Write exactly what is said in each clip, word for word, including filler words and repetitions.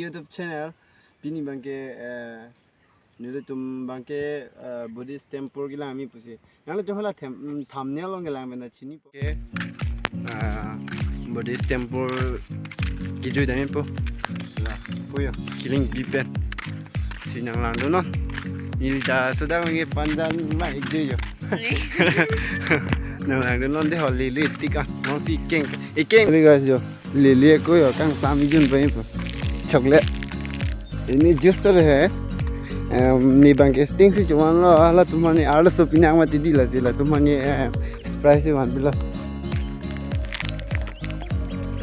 YouTube channel. Pini abangke, eh, nelitum abangke, eh, Buddhist temple kelang me pusi. Nanglitum hala them-, mm, thumbnail along kelang pen ta chinipo. Okay. Ah, Buddhist temple kejui dampo. La, puyo, Killing Pi pen. Si nanglangdunnon. Neli ta sudah abangke panjan ma-ik jo. Nanglangdunnon dei ho, lele tik an. Nonsi keng. Ikeng. Hey guys, jo. Lele ako jo, kangsam ijun pa ipo. Chocolate. Ini juice to hai. Em, ne abangke sting si chovan lo, halatum aphan ne arloso pinang mati dei, lasi latum aphan ne, em, Sprite si van pilo.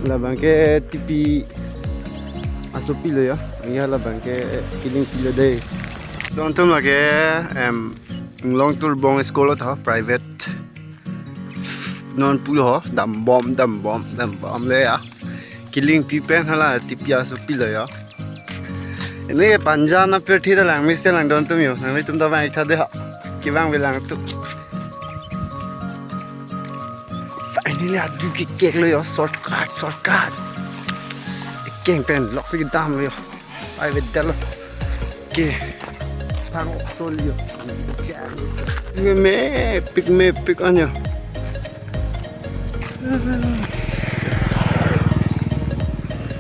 La abangke tipi asopi lo jo. Iya, la abangke Killing Pi lo dei. Don atum lake, em, Inglong Torbong School lo tha, private. Non pulo ho, dambom, dambom, dambom le ya. Killing Pi pen hala tipi asopi lo jo. Ini panjan apirthe ta lang mesen langdun atum jo. Nanglitum ta vang-ik tha dei ho. Kevang avelang atum. Finally, adu kekek lo jo. Shortcut, shortcut. Ikeng pen loksi kedam lo jo. Ai, vedetlo. Ke. Thang ok tol jo. Mepik, mepik an jo.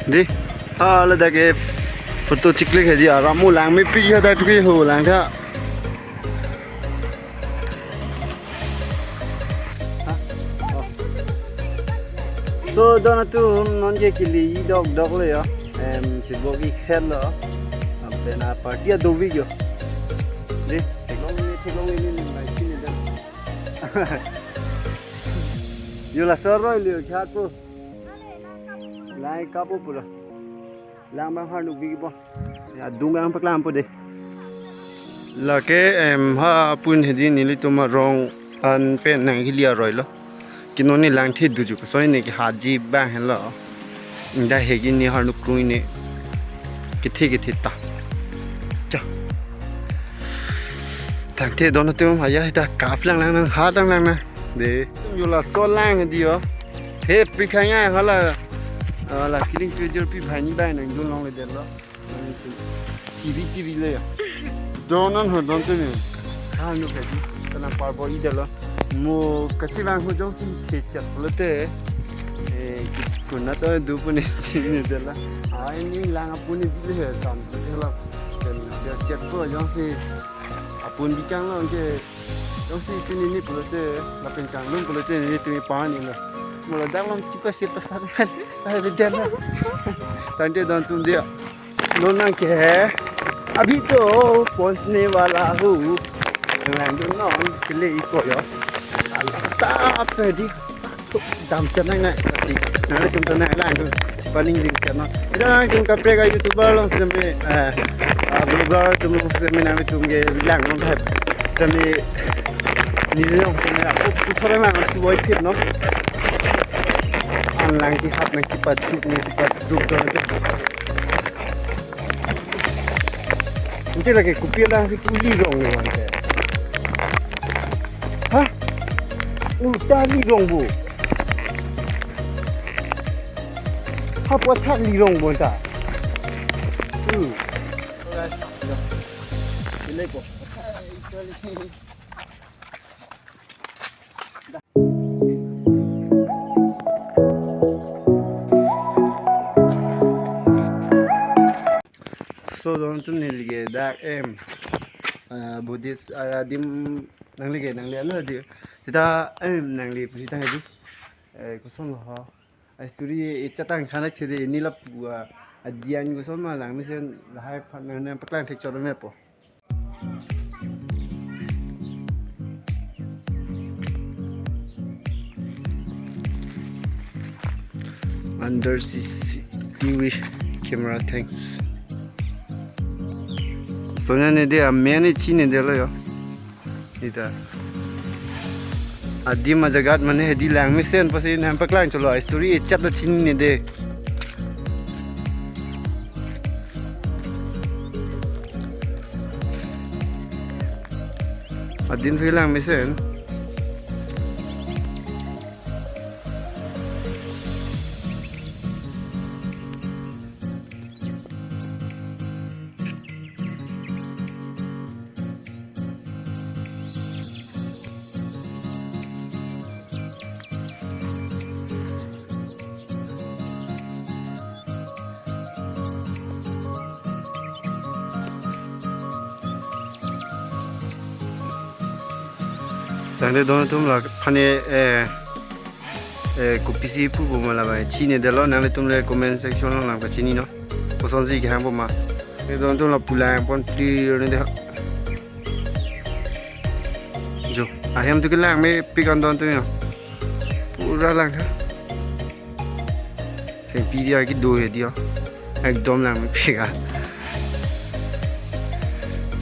Dei. Hala dak ke photo chiklik hai dei, aram mo lang mepik hadak tu ke ho lang tha. So, don atum, non ke kili-i dokdok lo jo. Em, chibok-ik het lo. Lapen aparty adovi jo. Dei, theklong ne, theklong ne, ne, ne, ne, ne, ne. Jo, laso aroi lo jo, khat po. Lang kapo pulo. Lang abang harnuk bi kibo. Ya, adung abang paklang po dei. Lake, em, ha apun hedi nelitum arong an pen nangkili aroi lo. Ke non ne langthe duju, kosonne ke haji abang henlo. Inda hegi ne harnuk krung ne. Kethe kethe ta. Cha. Tangte don atum, aya sita kap lang lang nang, hat lang lang nang. Dei. Atum jo, laso lang hedi jo. He, pi khang ya, hala, ah, la Killing Pi ajirpi banghini abang nangdun longledetlo. Chiri chiri le ya. Don an ho, don atum ne. Harnuk hedi. Kana parbo idetlo. Mo kachevang ho jongsi kechat pulote. Eh, ki-, kuna to du pu ne chinidetlo. Ai, ne lang apun ne dei le he, tam. Hala. Pen dia chat ko jongsi apun bikang lo ke. Jongsi pini ne pulote, lapen kanglum pulote, ne tumi pani lo. Mo ladak along chipa chipa sa kan. Ai, vedetlo. Tangte don atum dei. Non nang ke hai. Abhi to pahunchne wala hu. Langdunnon kili-i ko jo. Tap hedi. Dam chenang nang. Nangtum ta nanglangdun. Paning ding chenang. Ida nangtum kaprek a-YouTuber along seme, eh, a-vlogger atum along seme nangtum ke langnon hai. Seme neli along seme aku puthor lang aku boy kit no. An lang kehat nang kepatuk nang kepatuk do. Ante lake kopi lang si puli rong ne ante. Ha? Ulta li rong bo. Ha, puthak li rong bo ta. Hmm. Alright. Ini po. So, don atum, neli ke dak, em, ah, Buddhist, ah, adim nangli ke, nangli alo di. Sita, em, nangli pusi tang di. Eh, koson lo ho. Ai, story e chatang khanak thedi, neli lapu, ah, adian koson ma lang mesen lahai aphan nang, nangpaklang thek chot mepo. Under C C T V camera, thanks. Sonya ne dei amen chinedetlo jo. Ita. Adim ajagat mane hedi lang mesen pusi nangpaklang chotlo, story e chat ta chinine dei. Adim si lang mesen. Tangte don atum la aphan ke, eh, eh, kopisi pupo ma labang chinidetlo, nanglitum le comment section along nangpachini non. Kosonsi kehang po ma. Tangte don atum la pu langpon pli ne de. Jo, ahem tu ke langmepik an don atum yo. Pura langtha. Thengpi dia kedo he dia. Ekdom langmepik a.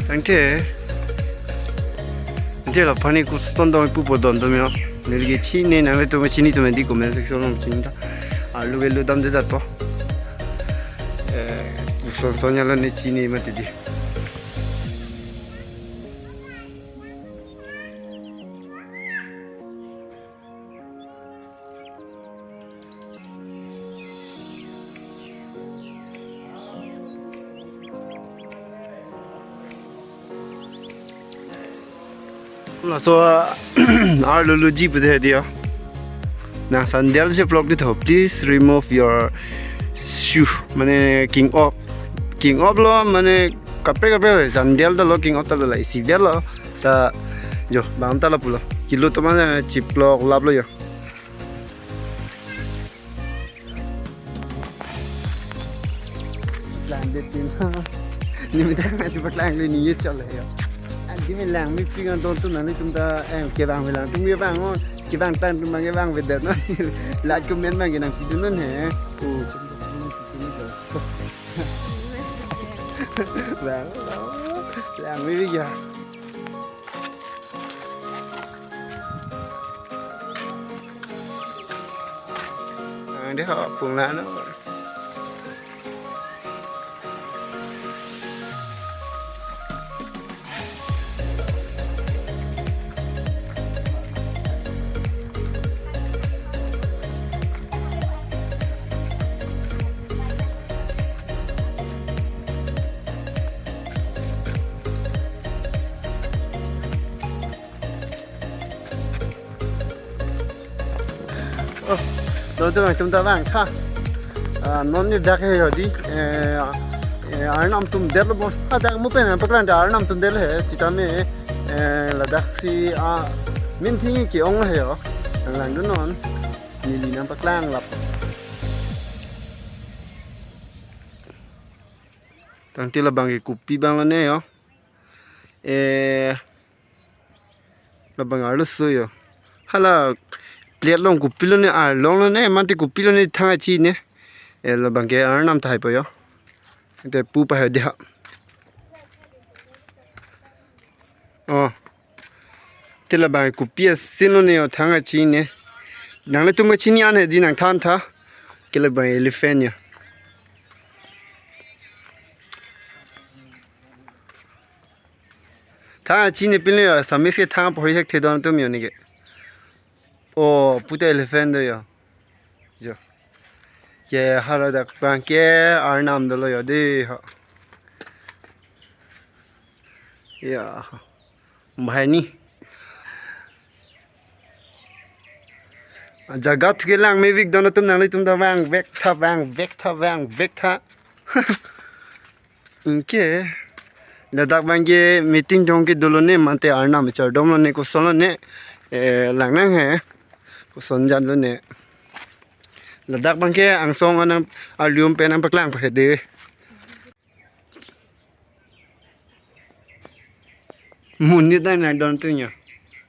Tangte, tangte la aphan ke koson dong pupo don atum yo. Neli ke chini, nanglitum chini atum di comment section along chinitha. Arlo ke lo damdedet po. Eh, koson son ya lo ne chini mati di. Laso arlo loji pu de dia. Nang sandal cheplok di tho, please remove your shoe. Mane king off. King off lo, mane kaprek kaprek sandal ta lo, king off ta lo, la isi bel lo. Ta jo, bang ta lo pulo. Kilo to mane cheplok lap lo yo. Lang de tin. Ni mi ta ngai si paklang le ni ye chole yo. Adi me langmepik an don atum, nanglitum ta, eh, kevang me lang atum kevang o, kevang tang atum abang kevangvedet non. Like comment abang ke nangpidun non he. Oh. Lang, langmepik ya. Ang di ho, pung na no. Oh, don atum nangtum ta vangtha. Ah, non ni dak he yo di. Eh, eh, Arnam atum detlo bos. Ajak mu pen paklang ta Arnam atum detlo he. Sitame, eh, ladak si, ah, min thing ke-ong lo he yo. Nang langdun non. Neli nangpaklang lap. Tangte labang ke kopi abang lo ne yo. Eh, labang arloso yo. Hala plate along kopilo ne, arlong lo ne, mate kopilo ne thang achi ne. Eh, labang ke Arnam tahai po yo. Te pu pahai di ha. Oh. Te labang kopi asin lo ne yo, thang achi ne. Nanglitum kachini an he di nangthan tha. Ke labang elephant yo. Thang achi ne pin yo, samis ke thang apor hek the don atum yo ne ke. Oh, pu ta elephant do yo. Jo. Ke haladak abang ke Arnam dolo yo de ha. Ya. Bahai ni. Jaga thu ke langmepik don atum, nanglitum ta vangvektha, vangvektha, vangvektha. Anke ladak abang ke meeting jong kedo lo ne, mate Arnam chardom lo ne, koson lo ne, eh, lang nang he, koson jan lo ne. Ladak abang ke angsong anang arlum pen nangpaklang pahai de. Monit nang nang don atum yo.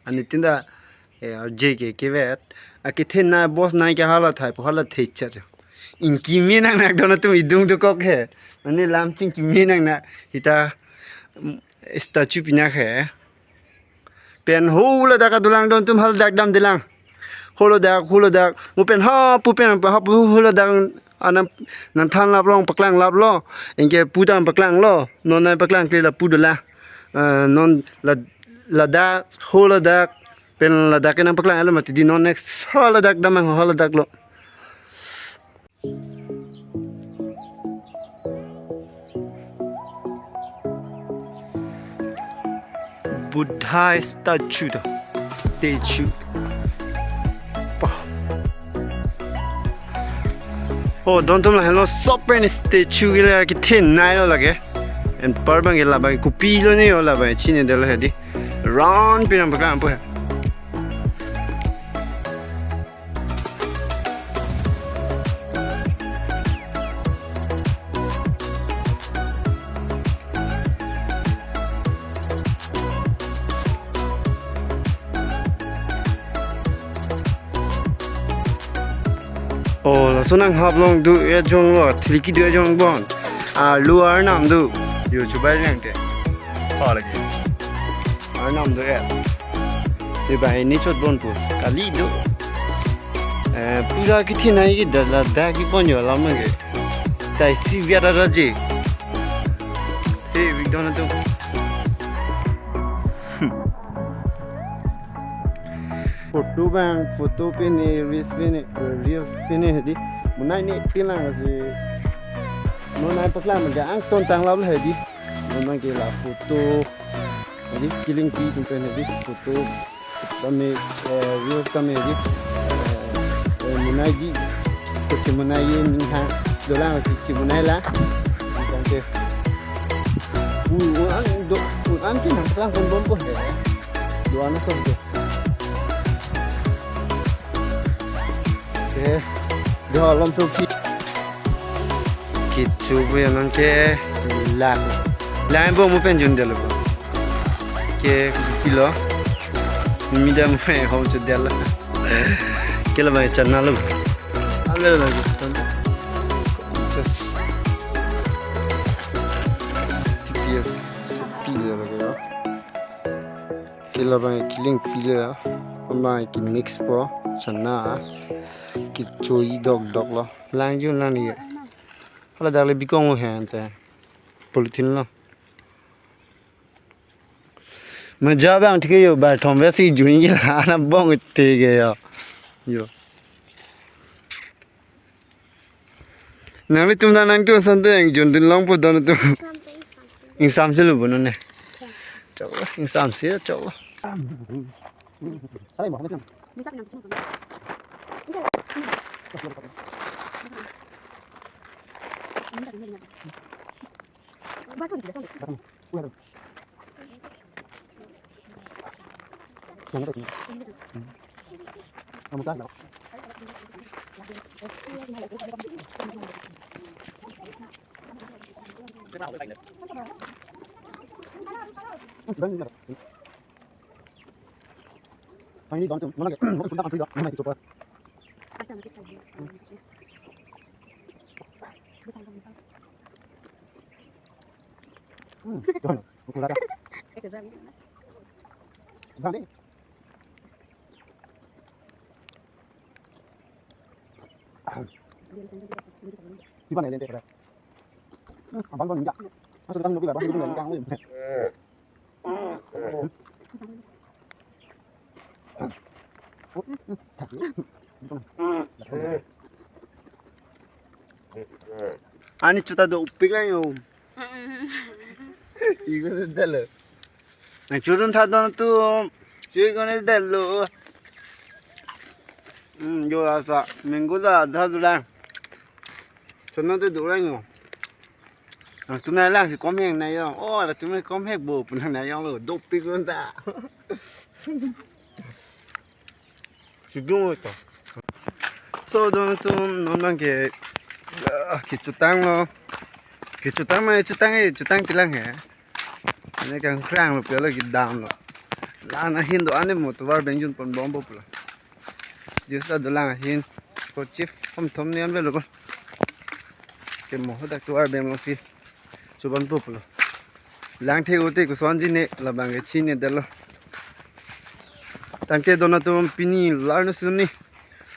Anitin ta, eh, arje ke kevet. Akethe na bos nai ke hala thai po, hala thai cha cha. Ingki me nang nang don atum, idung dokok he. Mane lam chingki me nang na hita, mm, statue pinak he. Pen haladak adulang don atum, haladak damdelang. Haladak, haladak. Mu pen ha pu pen ha pu haladak anam nangthan lap long, paklang lap lo. Anke pu ta paklang lo. Non nangpaklang kle la pu dolang. Eh, non la, ladak, haladak. Pen ladak ke nangpaklang lo mati di, non next haladak damnang, haladak lo. Buddha statue do. Statue. Wah. Oh, don atum lahenlo, sopen statue ke la kethenei lo lake. Anpar abang ke labang kopilo ne yo, labang chinidetlo he di. Ron pinang paklang po he. Oh, laso nanghap along do-et jong lo, thiliki do-et jong bon. Arlo arnam do. Yo, chubai nangte. Oh, lagi. Arnam do-et. Di bai ni chot bon pu. Kali do. Eh, pura kithi nai ki da la da ki pon yo lam nang ke. Tai si via da da ji. Hey, we don't do. Photo bang, photo pine, reels pine, reels pine hedi. Monai ne pilang si. Monai paklang mega angton tang lap hedi. Monai ke la photo. Hedi kiling pi tum pen hedi photo. Kami, eh, reels kami hedi. Eh, eh, monai ji. Kami monai ye ning ha. Dolang si chi monai la. Tangte. U, u an do, u an ke nang tang kon bom po he. Do an so do. Ke, do alom so ki. Kichu bu ya nang ke lang. Lang bo mu pen jun delo. Ke pilo. Mi da mu pen ho chu delo. Ke la bai channel lo. Alo lagi. Just T P S sepi le lagi ya. Ke la bai kiling pile ya. Bai ki mix po chana. Kichoi dok dok lo. Lang jun lang ni. Hala dak le bikong hen te. Polythene lo. Maja bang thik yo, bar thom ve si jun ye la na bong te ke yo. Yo. Nanglitum ta nangtum asonte ingjun dun longpo don atum. Ingsam si lo bo non ne. Chok, ingsam si chok. Finally, don atum, mona ke, mona atum ta pantri do, mona itu pa. Hmm, don, ukula ka. Bang deh. Di mana ya, lente, kira? Hmm, abang, abang, enggak. Masuk dalam mobil, abang, mobil, enggak, enggak. Ani chuta dopik lang yo. Igo dalo. Nang churun tha don atum, chui kone dalo. Hmm, yo asa, minggu da, da dulang. Chana te dulang yo. Nangtum nanglang si kom heng nanglang. Oh, latum kom hek bo pu nanglanglo. Dopik lon ta. Chidung to. So, don atum non bang ke, ah, kechutang lo. Kechutang ma chutang e, chutang kelang he. Ane kangkrang lo pelo kedam lo. La na hin do ane mo tovar benjun pon bombo pula. Jus ta dolang ahin. Ko chief hom thom nian velo ko. Ke mo hodak tovar bem lo si. Chuban po pulo. Lang the ute ko swan ji ne labang ke chine dalo. Tangte don atum pini larno suni.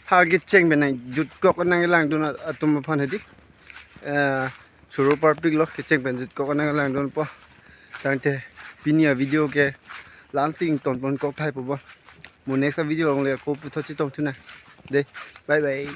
Ha kecheng pen nangjutkok nanglang dun atum aphan hedi. Eh, suru parpik lo kecheng pen jutkok nanglang dun po. Tangte pini a video ke la-an si ington pon kok thai po bo. Mo next a video along le ko puthot chetong thu nang. De, bye bye.